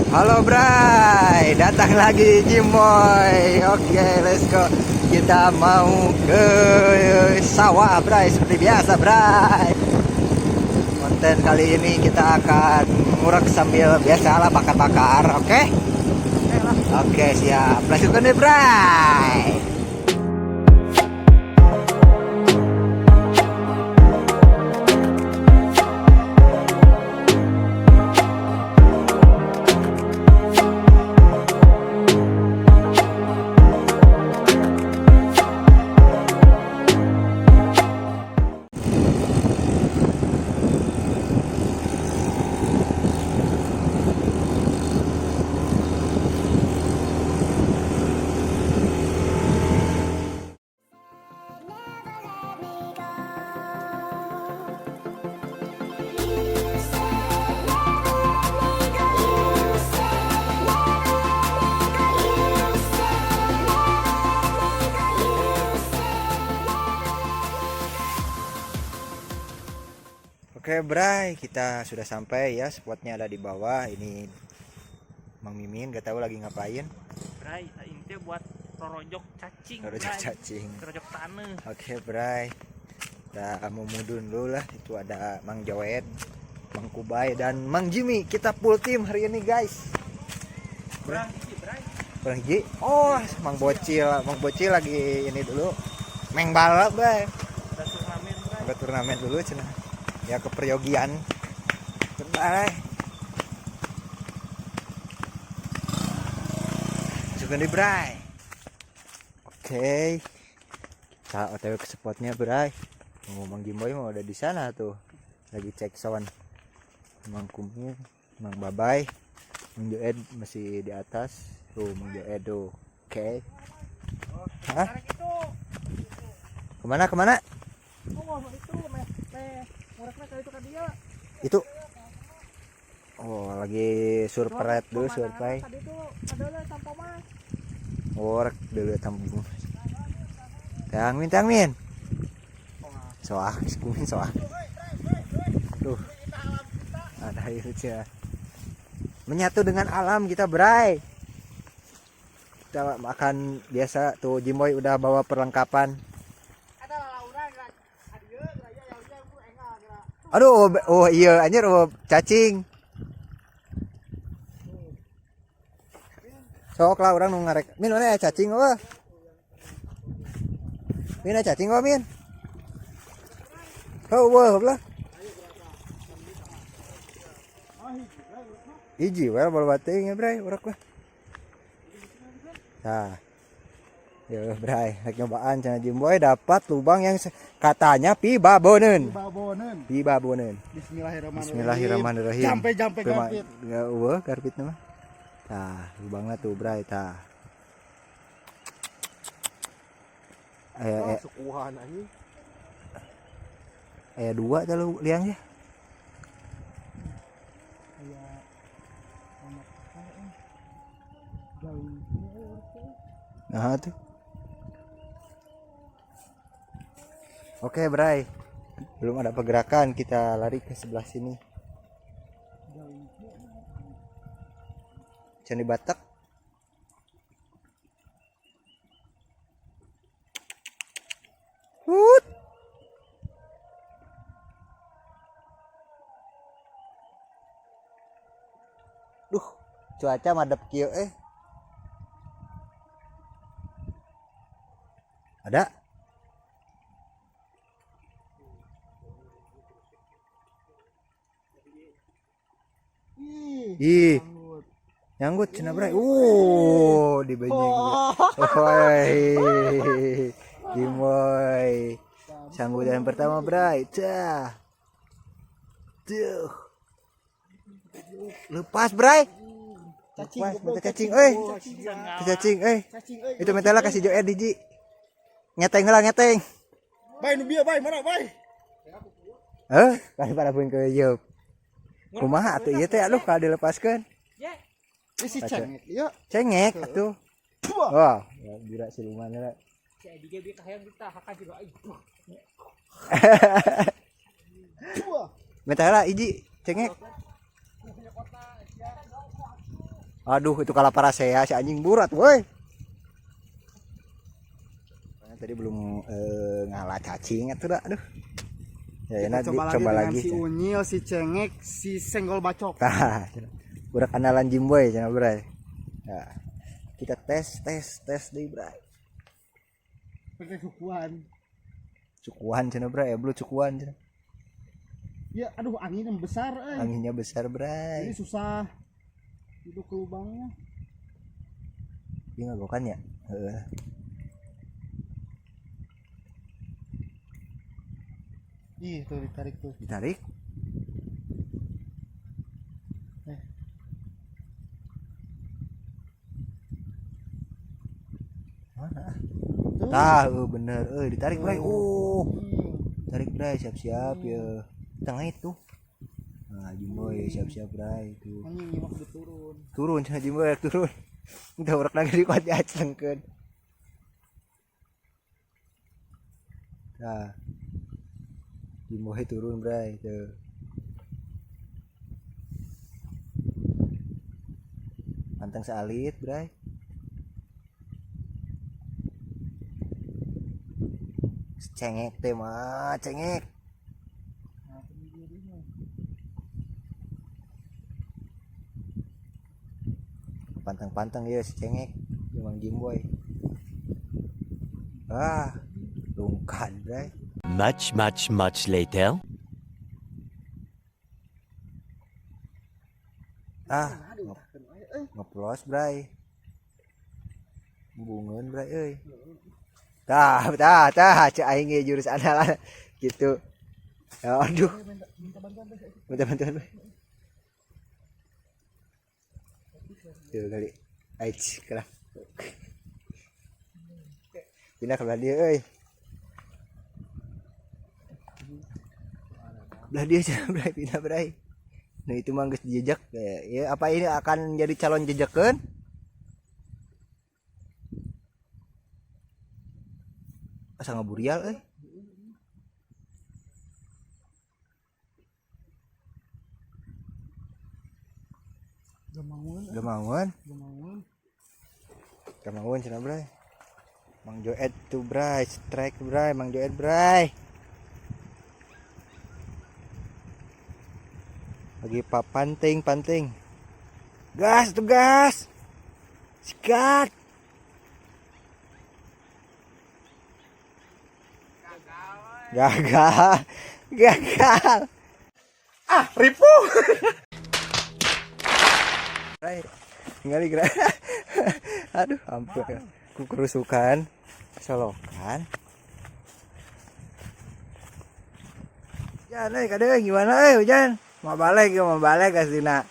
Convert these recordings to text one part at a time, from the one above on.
Halo Bray, datang lagi Jimboy. Oke, let's go. Kita mau ke sawah Bray, seperti biasa Bray. Konten kali ini kita akan ngurek sambil biasalah bakar-bakar, oke? Oke, siap. Lanjutkan deh Bray. Oke Bray, kita sudah sampai ya, spotnya ada di bawah. Ini Mang Mimin gak tahu lagi ngapain. Bray, ini teh buat rorojok cacing. Rorojok Bray. cacing. Rorojok tanah. Oke Bray, kita mau mudun dulu lah. Itu ada Mang Joed, Mang Kubay, dan Mang Jimmy. Kita full team hari ini guys. Kurang hiji, Bray. Kurang hiji. Oh, Mang Bocil lagi ini dulu. Meng balap Bray. Ada turnamen, Bray. Ada turnamen dulu cenah. Ya ke Peryogian. Bray. Masukin di Bray. Oke. Kita OTW ke spotnya Bray. Mau Mang Jimboy mau ada di sana tuh. Lagi cek sound. Mang Kumin, Mang Babay, Mang Joed masih di atas. Tuh Mang Joed tuh. Oke. Hah? Tarik itu. Kemana kemana? Oh, itu meh meh ngurekna ka itu ka dia. Itu. Oh, lagi surprise dulu, surprise. Tadi itu adalah sampo mas. Oh, rek dulu tampung. Tang min, tang min. Soah, kumin soah. Tuh. Ada itu ya. Menyatu dengan alam kita, Bray. Kita makan biasa tuh Jimboy udah bawa perlengkapan. Ada lalaura gerak. Adieu, gerak ya ya ku engal gerak. Aduh, oh iya anjir oh, cacing. Sok lah orang nu ngarek. Min mana ya cacing apa? Min ada cacing apa min? Oh, wah, lah. Hiji we bal bating ya bray, urak lah. Nah. Ya bray, rek nyobaan cenah Jimboy dapat lubang yang katanya pibaboneun. Babonen. Pibaboneun. Bismillahirrahmanirrahim. Bismillahirrahmanirrahim. Jampe jampe garpit. Ya eueuh garpit mah. Tah, lubangna tuh bray tah. Aya aya, Sukuhan anjing. Aya dua tah lu liangnya. Aya anak jauh. Nah tuh. Oke, Bray. Belum ada pergerakan, kita lari ke sebelah sini. Candi Batak. Hut. Duh, cuaca madep kieu eh. Ada? Ih, nyanggut cenah Bray. Dibenyeng. Woi. Jimoy. Sanggutan pertama Bray. Cah. Tuh. Lepas Bray. Cacing, Lepas, goblok, mata cacing euy. Cacing euy. Cacing euy. Itu mentela kasih Joed hiji. Ngeteng heula ngeteng. Bay nu bieu bay mana bay? Heh, kali pada pun ke yeup. Kumaha atuh ieu teh aduh kalau dilepaskeun. Ya, Isi cengek ieu. Cengek atuh. Wah, ya bira siluman heula. Si Edi ge bi kahayang kita hakan juga aing. Minta heula hiji cengek. Aduh, itu kalah parasea si anjing burat, woi. Tadi belum ngalah cacing atuh dah. Aduh. Ya, Kita enak coba lagi coba dengan lagi. si Unyil, si Cengek, si Senggol Bacok. Tah, budak andalan Jimboy cenah bray. Nah, kita tes tes tes deui bray. Pakai sukuan. Cukuan cenah bray, belum cukuan cenah. Ya, aduh angin yang besar eh. Anginnya besar bray. Jadi susah. Itu ke lubangnya. Dia ngagokan ya? Heeh. Ih, tuh ditarik tuh. Ditarik. Eh. Mana? Tuh. Tah, bener. Ditarik bray. Hmm. Tarik bray, siap-siap ya. Tengah itu. Nah, Jimboy siap-siap bray itu. Anjing nyimak udah turun. Turun cenah Jimboy turun. Udah urang lagi dikuat diaclengkeun. Nah. Jimboy turun bray tuh. Pantang sealit bray. Cengek teh mah, cengek. Pantang-pantang ya si cengek, memang Jimboy. Ah, lungkan bray. Much, much, much later. Ah, ngeplos bray. Bungeun bray euy. Tah, tah, tah, cek aing ge jurus andalan gitu. Ya, aduh. Minta bantuan, Bay. Tuh kali. Aich, kalah. Pindah ke belah dia euy. Belah dia cenah bray, pindah bray. Nah itu mah geus dijejak ya, apa ini akan jadi calon jejekeun? Asa ngaburial euy. Gak mauan. Gak mauan. Gak mauan. Gak mauan cenah bray. Mang Joed tuh bray, strike bray, Mang Joed bray. Lagi pak panting panting. Gas tuh gas. Sikat. Gagal. Gagal. Ah, ripuh. Bray. Tinggal gerak. Aduh, ampun. Ku kerusukan. Solokan. Hujan, kadang gimana hujan? Mau balik ya, mau balik aslinya.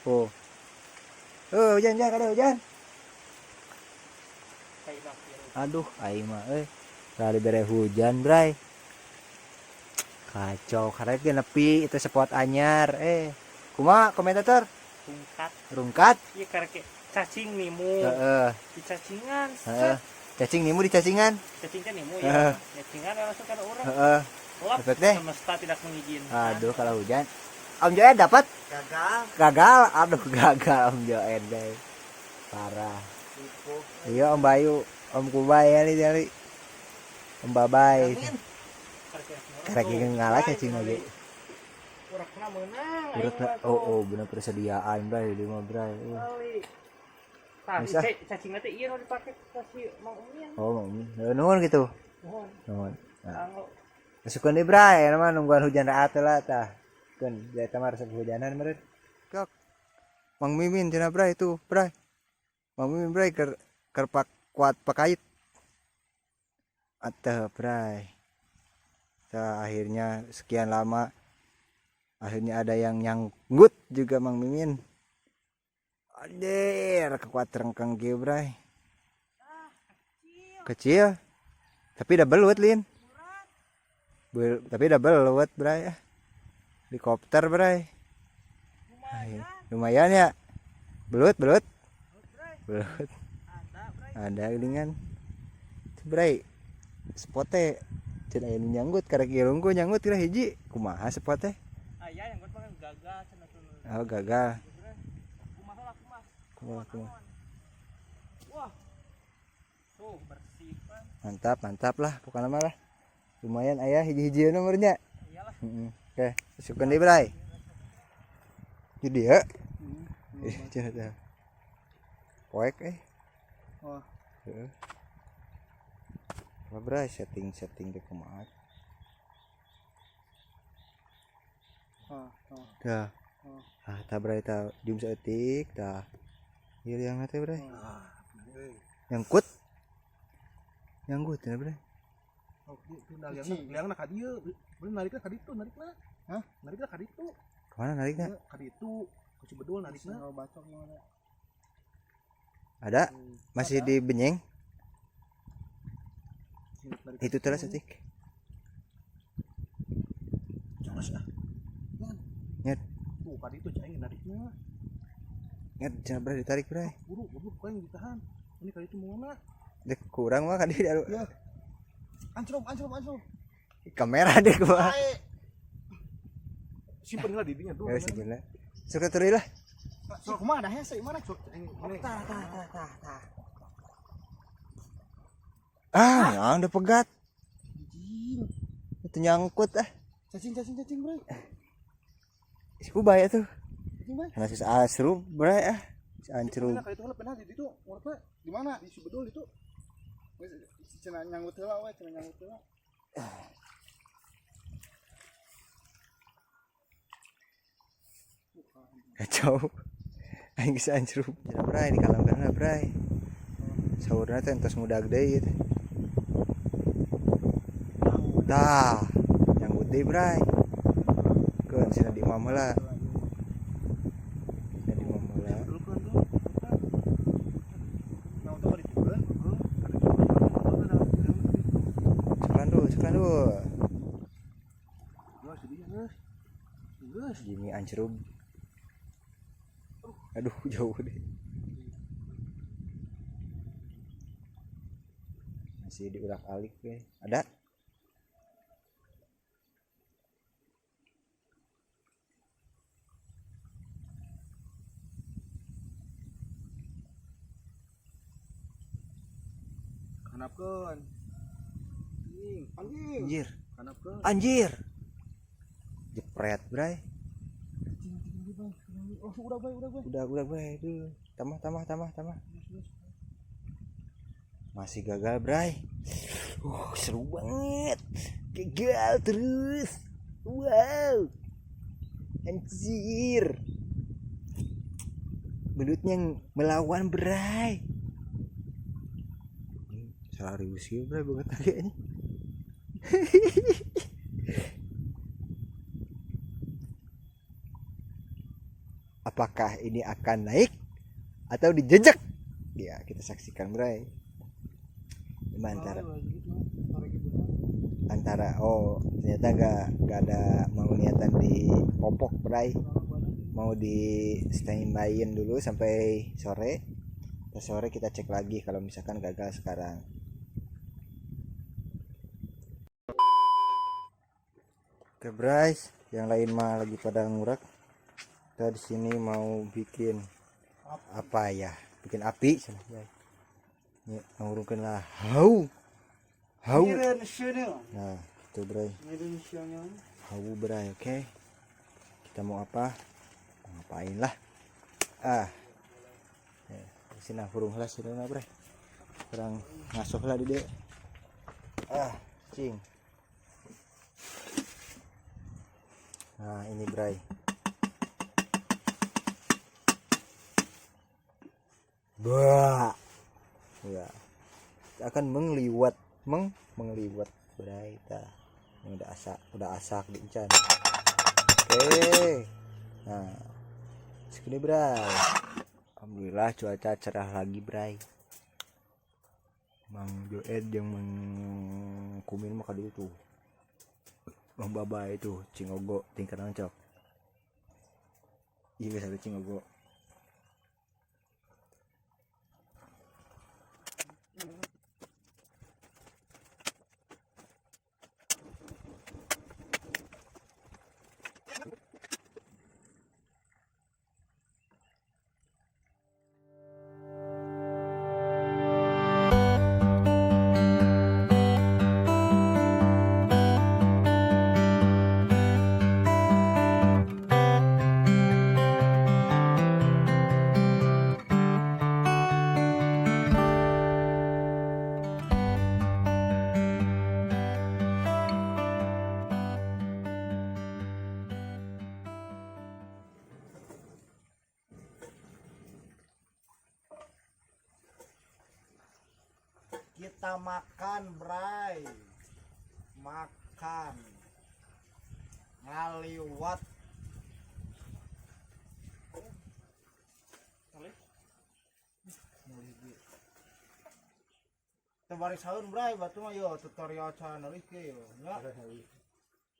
Oh. Oh, hujan, hujan, kadang hujan. Aduh, aing mah euy. Kali bere hujan, bray. Kacau, karena ge nepi itu spot anyar. Kumaha komentator? Rungkat. Rungkat? Iya, karena cacing nimu. Heeh. Dicacingan. Heeh. Cacing nimu dicacingan. Cacing kan nimu ya. Cacingan langsung kan orang. Heeh. Lep, Efek deh. Semesta tidak mengizinkan. Aduh, kalau hujan. Om Joed dapat? Gagal. Gagal. Aduh, gagal Om Joed deh. Parah. Iya Om Bayu, Om Kubay ya nih jadi. Om Babay. Karek ngalah cacing lagi. Urekna meunang. Urekna, oh, bener persediaan bray, lima bray. Tah, Bisa. cacing teh ieu nu dipake kasih Mang Umin. Oh, Mang Umin. Nuhun gitu. Nuhun. Nuhun. Nah. Anggo. Masukkeun deui bray, eta mah nungguan hujan raat lah tah. Keun, eta mah resep hujanan meureun. Kok. Mang Mimin cenah bray tuh, bray. Mang Mimin bray keur keur pak kuat pakait. Ateh bray. Tah akhirnya sekian lama akhirnya ada yang nyanggut juga Mang Mimin. Anjir, kekuat rengkeng kieu bray. Kecil. Tapi udah belut, Lin. Tapi udah belut, bray. Helikopter, bray. Lumayan ya. Belut, belut. Belut. Ada gelingan. Bray. Spote cenah aya nu nyanggut karek ieu rungku nyanggut kira hiji. Kumaha spote? Aya nyanggut mah gagal cenah. Oh, gagal. Kumaha lah kumaha. Kumaha, kumaha. Wah. Tuh bersih kan. Mantap, mantap lah pokoknya mah lah. Lumayan aya hiji-hiji nomornya. Iyalah. Heeh. Oke, masukkan deui, Bray. Jadi ya. Ih, cenah teh. Poek eh. Wah. Heeh. Lah, Bray, setting-setting teh kumaha. Ah, ah. Tah. Oh. Ah, tah Bray tah jum saeutik tah. Ieu yang teh, Bray. Ah, Nyangkut. Nyangkut ya, Bray. Oh, itu liangna ka dieu. Bener narikna ka ditu, narikna. Hah? Narikna ka ditu. Kemana nariknya? Ka ditu. Ka Cibedul narikna. Kalau bacok gimana? Ada? Masih di benyeng? Narik. Itu terus saeutik. Jos ah. Nyet. Tuh ka ditu cai narikna. Nyet, jangan Bray ditarik, Bray. Buru, goblok kau yang ditahan. Ini ka ditu mau mana? Dek kurang mah kan di Ya. Ancrum, ancrum, ancrum. kamera deh gua. Simpen lah didinya tuh. Ya sebenarnya. Suka turi lah. Sok kumaha dah hese mana? Sok aing ini. Tah, tah, tah, tah, tah. Ah, yang udah pegat. Anjing. Itu nyangkut ah. Cacing, cacing, cacing, Bray. Siku bahaya tuh. Cacing, Bray. Karena si asrup, Bray ah. Si ancrup. Ka ditu heula penah di ditu, ngurutna Di mana? di Cibedul itu. Geus cenah nyanggut heula we, cenah nyanggut heula. Kacau. Aing geus ancrup. Cenah Bray di kalam kana, Bray. Saurna teh entos ngudag deui ieu teh. Tah, nyanggut deui, Bray. Keun cenah di imam heula. Cenah di imam heula. Cibedul kan tuh. Nah, untuk ka ditu kan. Heeh, ka ditu. Ceklan dulu, ceklan dulu. Geus di dieu geus. Geus. Jimmy ancrub. Aduh, jauh deh. Masih diurak-alik deh. Ada? Kanapkeun. Anjing, anjing. Anjir. Kanapkeun. Anjir. Jepret, Bray. Cacing, cacing, Bray. Oh, udah, Bray, udah, Bray. Udah, Bray. Aduh. Tambah, tambah, tambah, tambah. Masih gagal, Bray. Seru banget. Gagal terus. Wow. Anjir. Belutnya melawan, Bray. Serius sih, Bray banget kayaknya. Apakah ini akan naik atau dijejak? Ya, kita saksikan, Bray. Gimana antara oh ternyata nggak ada mau niatan di popok, Bray. Mau di standbyin dulu sampai sore. Terus sore kita cek lagi kalau misalkan gagal sekarang. Oke, Bray, yang lain mah lagi pada ngurak. Kita di sini mau bikin apa ya? Bikin api sana, Bray. Ini ngurungkeun lah. Hau. Hau. Nah, itu Bray. Hau, Bray, oke. Kita mau apa? Mau ngapain lah? Ah. Ya, sini hurung lah sini Bray. Kurang ngasuh lah di dia. Ah, cing. Nah, ini Bray. Bah. Ya. Kita akan mengliwat, mengliwat Bray tah. Ini udah asak di encan. Oke. Nah, segini Bray. Alhamdulillah cuaca cerah lagi, Bray. Mang Joed yang Mang Kumin mah kadieu tuh. Mang Baba itu Cingogo tingkat naon cok. Iya biasa ada Cingogo. Kita makan, Bray. Makan. Ngaliwat. Ngalih ge. Teu bari saeun, Bray, batu mah yo tutorial cara neulih ge yo nya.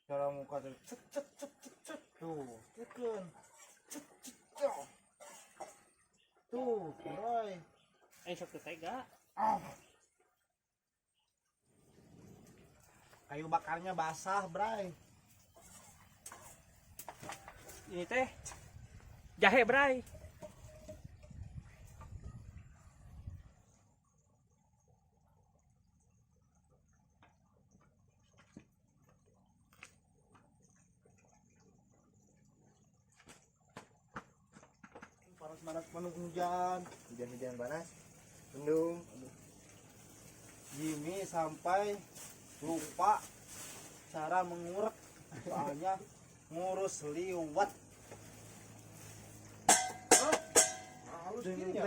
Cara muka tuh cet cet cet cet cet tuh, cekeun. Cet cet cet. Tuh, Bray. Eh, sok teu tega. Ah. Kayu bakarnya basah, Bray. Ini teh jahe, Bray. Panas-panas penuh hujan. Hujan-hujan panas. Mendung. Jimmy sampai lupa cara mengurek, soalnya ngurus liwat. Halus gini ya.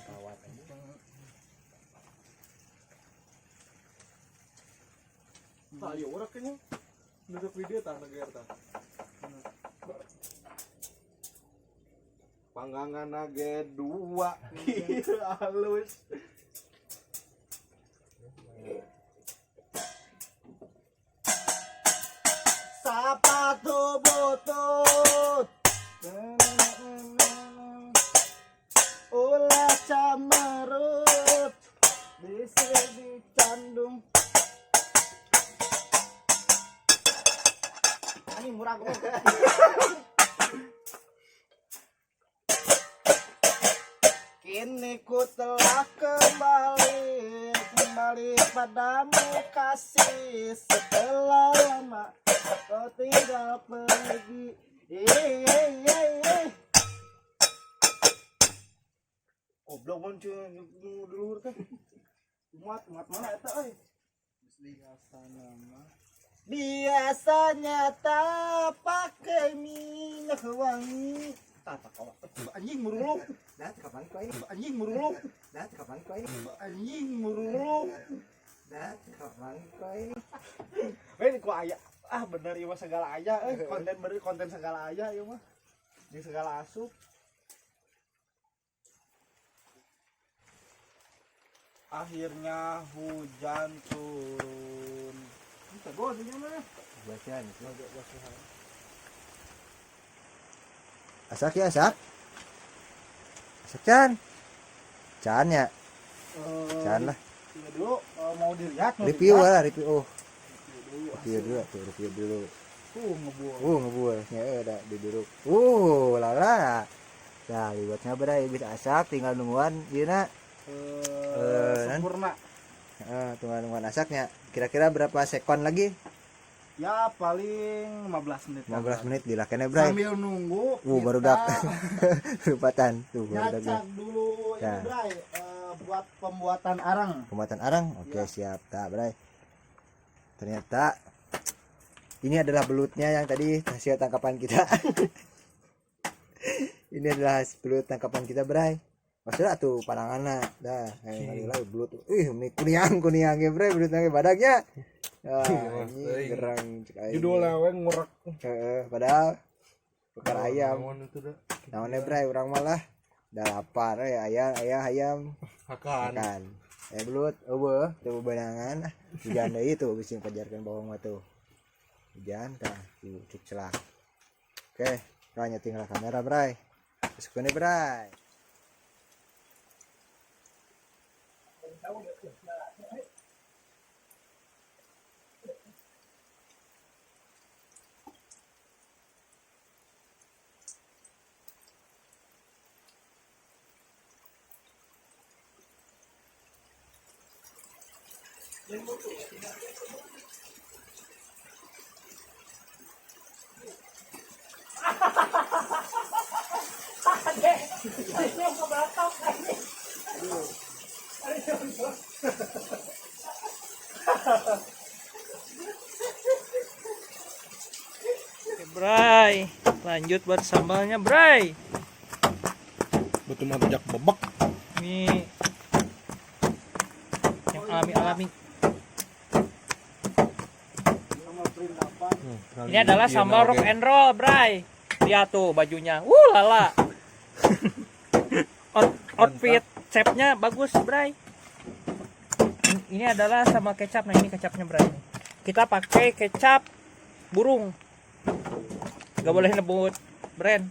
Kawat aja. Tah ieu urang kayaknya. Nusuk video tah neger tah. Panggangan ge dua kieu halus. Sepatu butut ulah camerut bisa dicandung. Ini murah kok. Kini ku telah kembali, kembali padamu kasih. Setelah lama kau tinggal pergi. Ih. Goblok mun cuy dulur teh. Muat muat mana eta euy? Biasanya tak pakai minyak wangi. Tak tak anjing muruluk. Nah, kapan kau ini? Anjing muruluk. Nah, kapan kau ini? Anjing muruluk. Nah, kapan kau ini? Weh, ku aya. Ah, bener ieu mah segala aya euy, konten bener konten segala aya ieu mah. Di segala asup. Akhirnya hujan turun. Ini bos ini mah. Bacaan. Asak ya, asak. Asak Chan. Chan ya, Chan lah. Iya dulu, mau dilihat, mau Review dilihat. lah, review. Oh, Review dulu. review dulu tuh, review dulu. Ngebuang. Ngebual. Ya udah diduruk. Lala. Nah, liwatnya bray, bisa asak tinggal nungguan ieu na. Sempurna. Heeh, tinggal nungguan asaknya. Kira-kira berapa sekon lagi? Ya paling 15 menit. 15 menit dilakene bray. Sambil nunggu kita Baru dak. Lupatan tuh baru dak. nyacak dulu ini Ya. Bray, buat pembuatan arang. Pembuatan arang. Oke, Ya. siap. Tak, bray. Ternyata ini adalah belutnya yang tadi hasil tangkapan kita. Ini adalah belut tangkapan kita, bray. Maksudnya tuh pananganna. Dah, kayak lagi belut. Ih, ini kuniang kuniang ge, bray, belutnya ge badagnya. Ah, ini gerang cek aing. Judulnya we ngurek. Heeh, padahal tukar ayam. Naon itu dah. Naonnya, bray, urang malah dah lapar ya ayam ayam ayam Hakan. makan. Belut eueuh teu bebenangan. Hujan deui tuh bisi pajarkeun bawang mah tuh. Hujan tah cuk celak. Oke, kau nyeting lah kamera, Bray. Masukkeun Bray. Oke, Bray. Lanjut buat sambalnya, Bray. Betul mah rujak bebek. Ini yang alami-alami. Ini adalah sambal rock and roll, Bray. Lihat tuh bajunya. Lala. Outfit chefnya bagus, Bray. Ini adalah sama kecap. Nah, ini kecapnya, Bray. Kita pakai kecap burung. Gak boleh nyebut brand.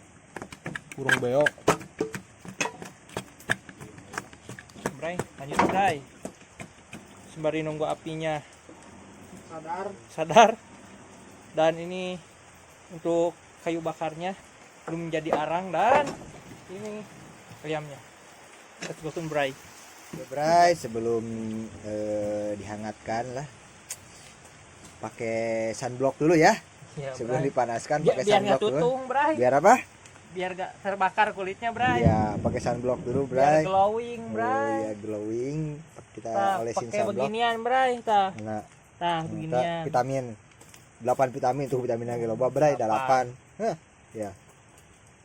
Burung beo. Bray, lanjut, Bray. Sembari nunggu apinya Sadar. sadar. Dan ini untuk kayu bakarnya belum menjadi arang, dan ini ayamnya. Let's go to Bray. Ya, Bray, sebelum dihangatkan lah, pakai sunblock dulu ya. Ya, Sebelum Bray. dipanaskan Biar, pakai biar nggak sunblock dulu. tutung, Bray. Biar apa? Biar nggak terbakar kulitnya, Bray. Iya, pakai sunblock dulu, Biar Bray. glowing, Oh Bray. iya, glowing. Kita Tah, olesin pakai sunblock. beginian, Bray. Tah, Nah, tah kita beginian. vitamin 8 vitamin tuh, vitaminnya ge loba, Bray, 8. Hah, ya.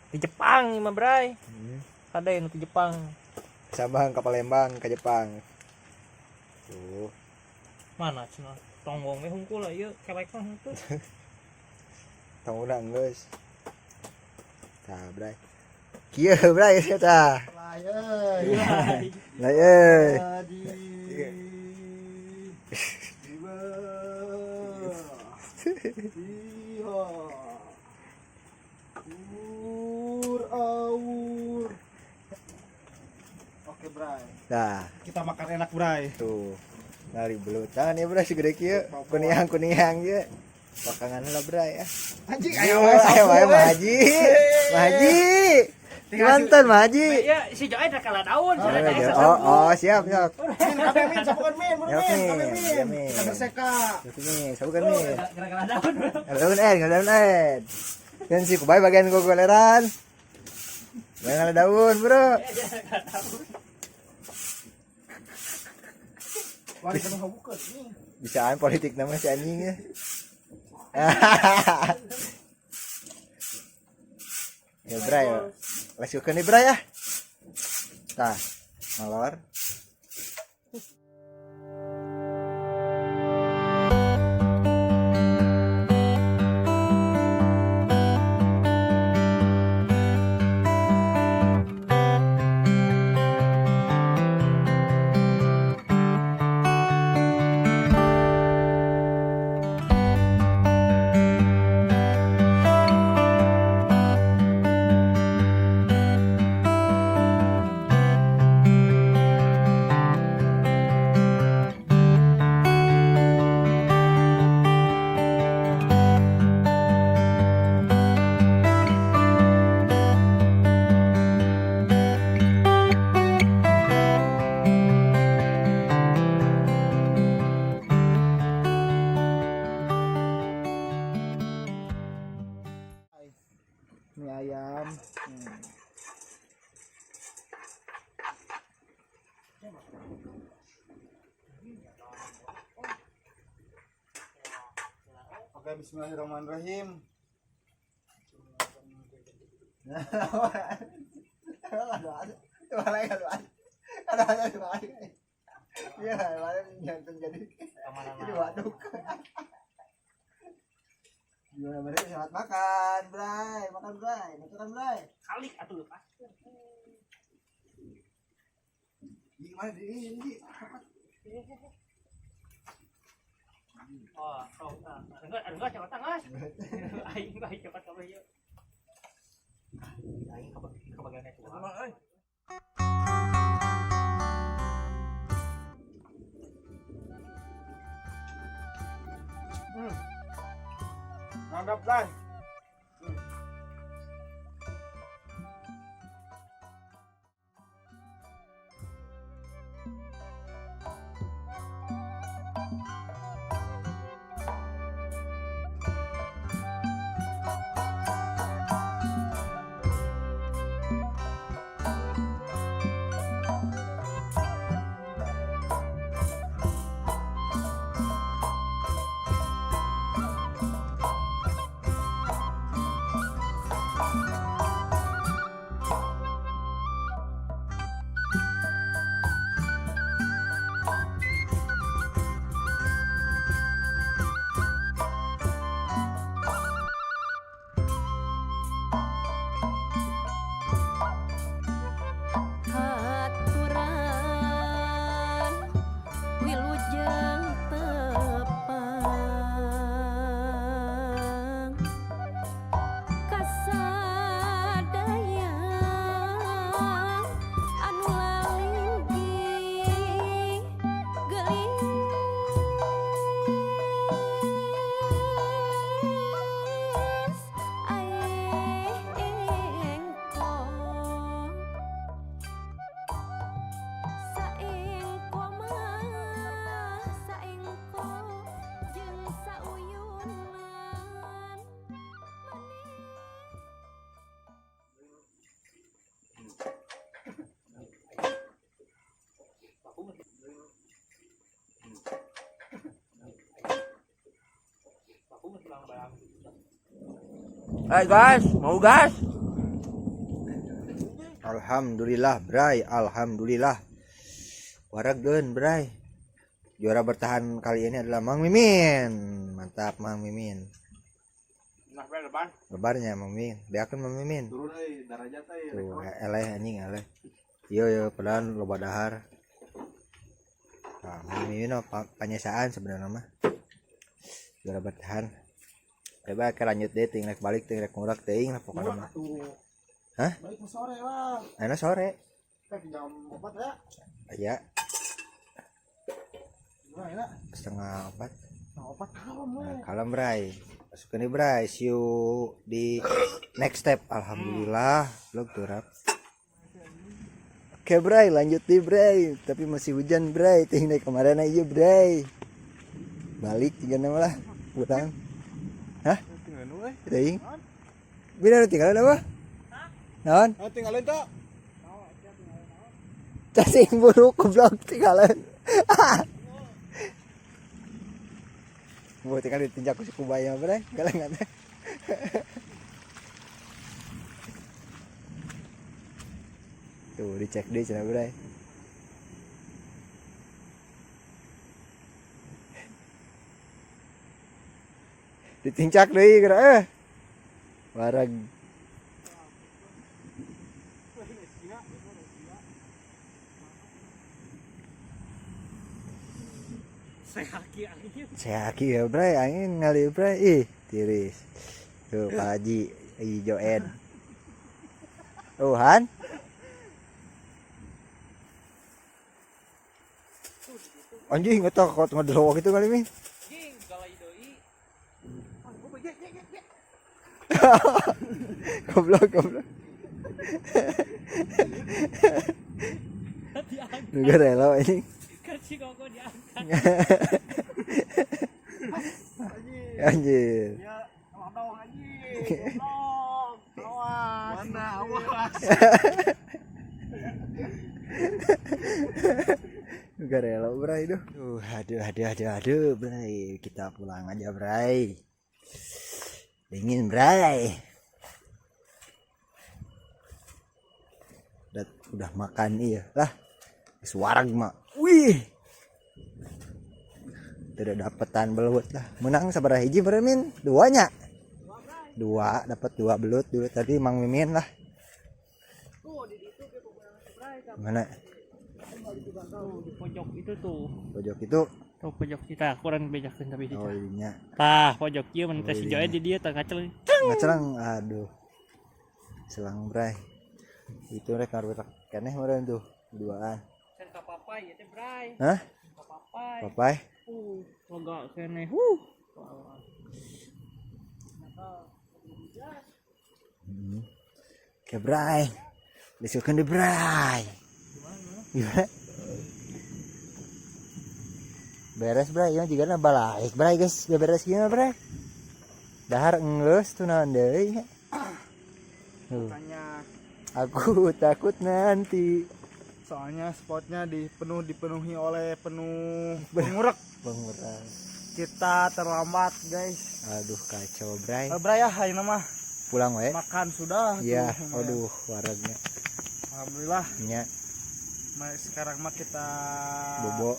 Di Jepang ini mah, Bray. Ada yang di Jepang. Sabang ke Palembang ke Jepang. Tuh. Mana cenah? Tonggong we hungkul lah ieu, kelek mah henteu. Tong udah geus. Tah, Bray. Kieu, Bray, tah. Lai euy. Lah euy. Di. Dua. Tiga. Ur aur. Oke, Bray. Nah, Kita makan enak, Bray. tuh. Nari belutan ya, Bray, segede kieu. Kuniang-kuniang ieu. Pakangan lah, Bray ya. Anjing Ayo, ayo, ayo, Haji. Haji. Mantan, Haji. Ya, si Joy dah kalah daun, Oh, oh, siap, siap. Min, kabeh min, sapukan min, buru Ya, min, min. kabeh min. Ya, min. Kita berseka. Satu nih, sabukan nih. Gara-gara daun. Daun daun eh. Dan si kubay bagian gogoleran. Bagian daun, bro. Bisaan politik nama si anjing ya. Ya, Bray. Let's go nih, Bray ya. Tah, ngalor. Mie ayam. Oke, bismillahirrahmanirrahim. Iya, jadi jadi waduk. Gimana berarti selamat makan, Bray. Makan, Bray. Makan, Bray. Kalik atuh lepas. Gimana di ini? Oh, oh, enggak, cepat enggak. Aing bae cepat kabeh ieu. Aing kebagian itu. Mantap, Bray. Hai guys, mau guys? Alhamdulillah, Bray. Alhamdulillah. Warageun, Bray. Juara bertahan kali ini adalah Mang Mimin. Mantap, Mang Mimin. Nah, lebar. Lebarnya Mang Mimin. Beakeun Mang Mimin. Turun euy darajat euy. Tuh, eleh anjing eleh. Iya, iya, padahal loba dahar. Nah, Mang Mimin mah panyesaan sebenarnya mah. Juara bertahan. Coba ke lanjut deh, ting rek balik, ting rek ngurak teuing lah pokoknya mah. Tuh. Hah? Balik ke sore lah. Ayeuna sore. Teh jam 4 ya. Iya, Gimana ya? 3.30. Nah, 4 kalem we. Nah, kalem Bray. Masuk ini Bray, see you di next step. Alhamdulillah, vlog turap. Oke Bray, lanjut nih Bray. Tapi masih hujan Bray. Ting dari kemarin aja Bray. Balik tiga nama lah, pulang. Hah? Tinggalin we. Ting. Bina tinggal apa? Naon? Ah, tinggalin tak? Cacing buruk goblok tinggalan. Bu tinggal ditinjak ku suku bayam Bray, galengan teh. Tuh dicek deh cenah Bray. Ditincak deui geura eh. Wareg. Sehaki angin. Sehaki ya Bray, angin ngali Bray. Ih, tiris. Tuh Pak Haji, Joen. Oh, Han. Anjing eta kot ngedelok itu kali mi. Jing, galai deui. Goblok, goblok. Diangkat. Juga rela anjing. Kerci koko diangkat. Anjir. Ya, dong anjing. Goblok. Awas. Mana awas. Juga rela Bray duh. Aduh aduh aduh aduh Bray, kita pulang aja Bray. Dingin Bray. Udah makan iya lah. Suara mah. Wih. Tidak dapetan belut lah. Menang sabaraha hiji beureun Min? Duanya. Dua, dapat dua belut dulu tadi Mang Mimin lah. Mana? Tuh di pojok itu tuh. Pojok itu. Tuh pojok kita kurang bejakeun tapi Oh kita. ininya. Tah, pojok ieu mun teh si Oh, Joe di dieu tah ngacel. Ngacelang, aduh. Selang Bray. Itu rek ngaruh keneh meureun tuh duaan. Can ka papai ieu teh Bray. Hah? Ka papai. Papai. Loga keneh. Oke Bray. Let's go deh Bray. Gimana? Beres Bray, yang juga balik Bray guys, beres gimana Bray? Dahar enggeus tuh naon deui nya. Tuh, Tanya aku takut nanti soalnya spotnya dipenuhi oleh penuh pengurek. pengurang. Kita terlambat, guys. Aduh kacau Bray. Eh, Bray ya, hari nama Pulang we. makan sudah. Iya, tuh, lumayan. aduh waragnya. Alhamdulillah. Nya Sekarang mah kita bobo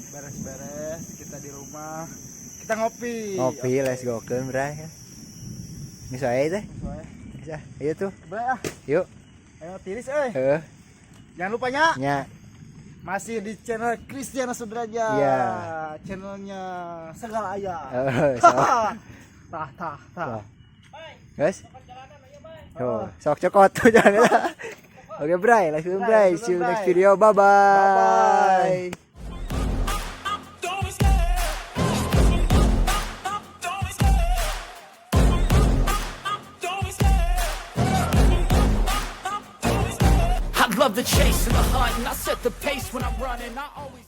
beres-beres, kita di rumah. Kita ngopi. ngopi let's go keun Bray. Ini saya teh. Soalnya. Bisa, ayo tuh. Bray ah, Yuk. ayo tiris euy. Heeh, Jangan lupa nya nya. masih di channel Kristiana Sudraja. Iya. Channelnya Segala Ayah. Heeh, sok. Tah tah tah. Tah. Guys. Tuh, sok cokot tuh jangan. Oke, Bray, let's go Bray. See you next video. Bye bye. Bye-bye. I love the chase and the hunt, and I set the pace when I'm running. I always